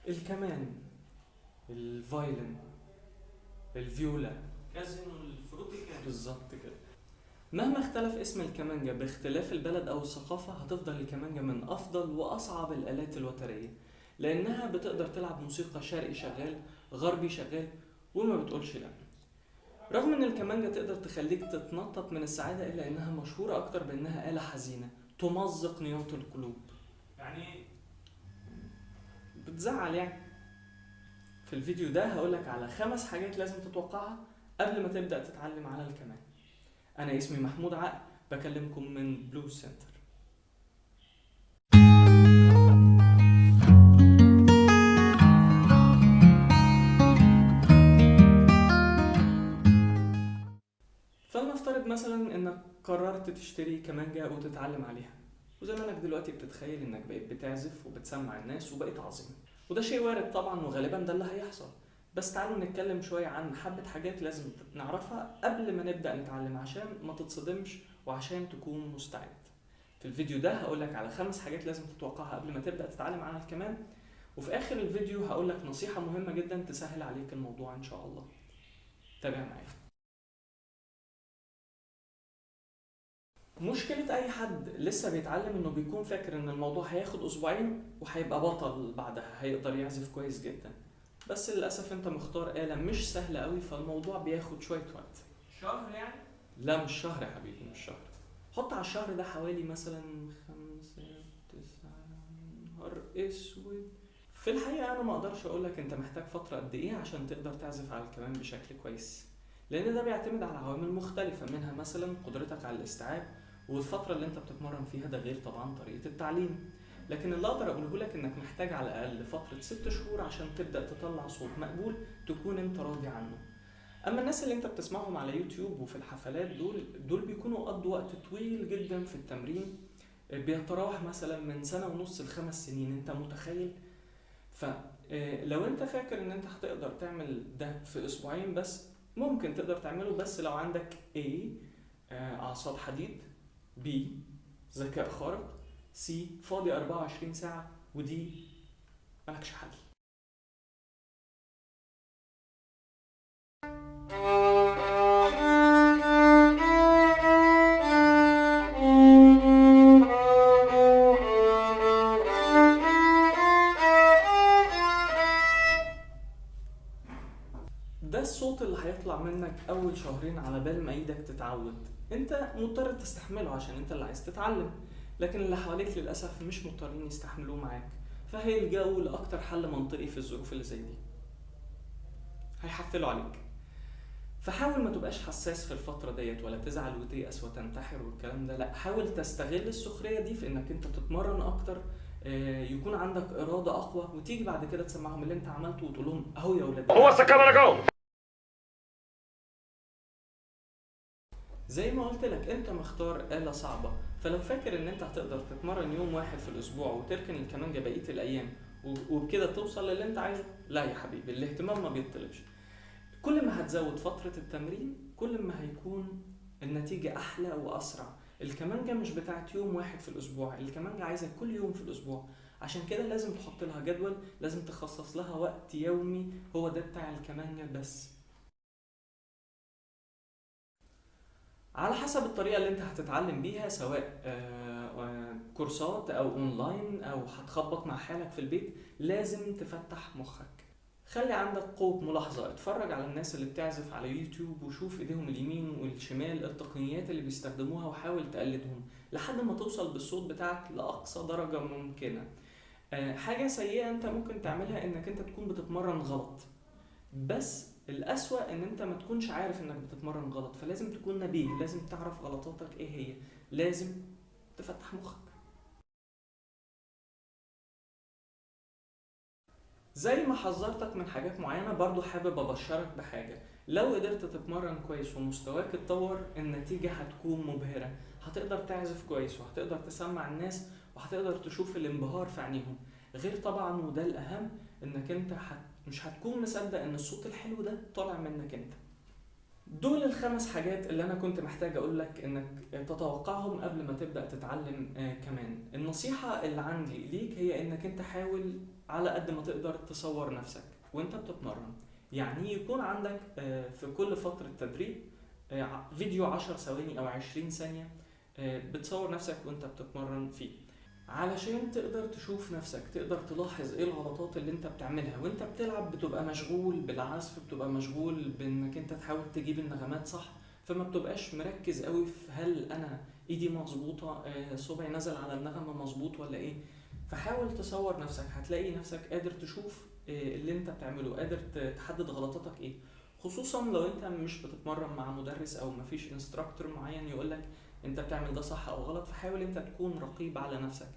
الكمان، ال violin، الفيولا، كازينو الفروتيكان. بالظبط كده. مهما اختلف اسم الكمانجا باختلاف البلد أو الثقافة، هتفضل الكمانجا من أفضل وأصعب الآلات الوترية، لأنها بتقدر تلعب موسيقى شرقي شغال، غربي شغال، وما بتقولش لأ. رغم إن الكمانجا تقدر تخليك تتنطط من السعادة، إلا إنها مشهورة أكتر بإنها آلة حزينة تمزق نياط القلوب. يعني بتزعل يعني. في الفيديو ده هقولك على 5 حاجات لازم تتوقعها قبل ما تبدأ تتعلم على الكمان. أنا اسمي محمود عقل، بكلمكم من بلوز سنتر. فلنفترض مثلا انك قررت تشتري كمانجا وتتعلم عليها، وزمانك دلوقتي بتتخيل انك بقيت بتعزف وبتسمع الناس وبقيت عظيم، وده شيء وارد طبعا وغالبا ده اللي هيحصل. بس تعالوا نتكلم شوية عن حبة حاجات لازم نعرفها قبل ما نبدأ نتعلم عشان ما تتصدمش وعشان تكون مستعد. في الفيديو ده هقولك على 5 حاجات لازم تتوقعها قبل ما تبدأ تتعلم على الكمان، وفي آخر الفيديو هقولك نصيحة مهمة جدا تسهل عليك الموضوع إن شاء الله. تابع معايا. مشكلة أي حد لسه بيتعلم إنه بيكون فاكر إن الموضوع هياخد أسبوعين وهيبقى بطل بعدها، هيقدر يعزف كويس جدا. بس للأسف أنت مختار آلة مش سهلة قوي، فالموضوع بياخد شوية وقت. شهر يعني؟ لا مش شهر يا حبيبي، مش شهر. حط على الشهر ده حوالي مثلا 5 9 نهار أسود. في الحقيقة أنا ما أقدرش أقولك أنت محتاج فترة قد إيه عشان تقدر تعزف على الكمان بشكل كويس، لأن ده بيعتمد على عوامل مختلفة، منها مثلا قدرتك على الاستيعاب والفترة اللي انت بتتمرن فيها، ده غير طبعا طريقة التعليم. لكن اللي اقدر اقوله لك انك محتاج على الاقل فترة 6 شهور عشان تبدأ تطلع صوت مقبول تكون انت راضي عنه. اما الناس اللي انت بتسمعهم على يوتيوب وفي الحفلات دول بيكونوا قضوا وقت طويل جدا في التمرين، بيتراوح مثلا من 1.5 سنة ل5 سنين، انت متخيل؟ فلو انت فاكر ان انت هتقدر تعمل ده في اسبوعين بس، ممكن تقدر تعمله، بس لو عندك A اعصاب حديد، B ذكاء خارق، C فاضي 24 ساعة، ودي مالكش حل. ده الصوت اللي هيطلع منك أول 2 شهر على بال ما إيدك تتعود. أنت مضطر تستحمله عشان أنت اللي عايز تتعلم، لكن اللي حواليك للأسف مش مضطرين يستحملوه معاك، فهيلجأوا لأكتر حل منطقي في الظروف اللي زي دي، هيحفلوا عليك. فحاول ما تبقاش حساس في الفترة ديت، ولا تزعل وتيأس وتنتحر والكلام ده، لا، حاول تستغل السخرية دي في إنك أنت تتمرن أكتر، يكون عندك إرادة أقوى، وتيجي بعد كده تسمعهم اللي أنت عملته وتقول لهم أهو يا ولاد. هو الكاميرا. زي ما قلت لك انت مختار آلة صعبة، فلو فاكر ان انت هتقدر تتمرن يوم واحد في الاسبوع وتركن الكمانجا بقية الايام وبكده توصل للي انت عايزه، لا يا حبيبي، الاهتمام ما بيطلبش. كل ما هتزود فترة التمرين كل ما هيكون النتيجة احلى واسرع. الكمانجا مش بتاعت يوم واحد في الاسبوع، الكمانجا عايزة كل يوم في الاسبوع، عشان كده لازم تحط لها جدول، لازم تخصص لها وقت يومي هو ده بتاع الكمانجا بس. على حسب الطريقة اللي انت هتتعلم بيها، سواء كورسات او اونلاين او هتخبط مع حالك في البيت، لازم تفتح مخك. خلي عندك قوة ملاحظة، اتفرج على الناس اللي بتعزف على يوتيوب وشوف ايديهم اليمين والشمال، التقنيات اللي بيستخدموها، وحاول تقلدهم لحد ما توصل بالصوت بتاعك لأقصى درجة ممكنة. حاجة سيئة انت ممكن تعملها انك انت تكون بتتمرن غلط، بس الأسوأ إن أنت ما تكونش عارف إنك بتتمرن غلط، فلازم تكون نبيه، لازم تعرف غلطاتك إيه هي، لازم تفتح مخك. زي ما حذرتك من حاجات معينة، برضو حابب أبشرك بحاجة، لو قدرت تتمرن كويس ومستواك اتطور، النتيجة هتكون مبهرة، هتقدر تعزف كويس وهتقدر تسمع الناس وهتقدر تشوف الانبهار في عينيهم. غير طبعا وده الأهم، إنك أنت مش هتكون مصدق ان الصوت الحلو ده طالع منك انت. دول ال5 حاجات اللي انا كنت محتاج اقول لك انك تتوقعهم قبل ما تبدأ تتعلم كمان. النصيحة اللي عندي ليك هي انك انت حاول على قد ما تقدر تصور نفسك وانت بتتمرن. يعني يكون عندك في كل فترة تدريب فيديو 10 ثواني او 20 ثانية بتصور نفسك وانت بتتمرن فيه، علشان تقدر تشوف نفسك، تقدر تلاحظ ايه الغلطات اللي انت بتعملها وانت بتلعب. بتبقى مشغول بالعزف، بتبقى مشغول بانك انت تحاول تجيب النغمات صح، فما بتبقاش مركز قوي في هل انا ايدي مظبوطة، صبعي نزل على النغمة مظبوط ولا ايه. فحاول تصور نفسك، هتلاقي نفسك قادر تشوف اللي انت بتعمله، قادر تحدد غلطاتك ايه، خصوصا لو انت مش بتتمرن مع مدرس او مفيش instructor معين يقولك انت بتعمل ده صح او غلط. فحاول انت تكون رقيب على نفسك.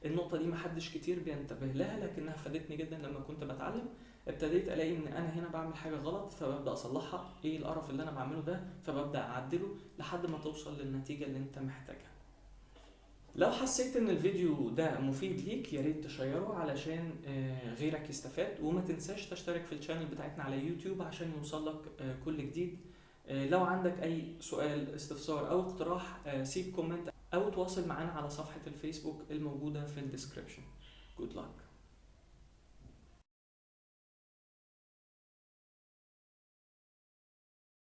النقطة دي محدش كتير بينتبه لها، لكنها فادتني جدا لما كنت بتعلم. ابتديت الاقي ان انا هنا بعمل حاجة غلط فببدأ اصلحها، ايه القرف اللي انا بعمله ده، فببدأ اعدله لحد ما توصل للنتيجة اللي انت محتاجها. لو حسيت ان الفيديو ده مفيد ليك يا ريت تشيره علشان غيرك يستفاد، وما تنساش تشترك في ال channel بتاعتنا على يوتيوب عشان يوصلك كل جديد. لو عندك اي سؤال، استفسار او اقتراح، سيب comment او تواصل معانا على صفحة الفيسبوك الموجودة في ال description. Good luck.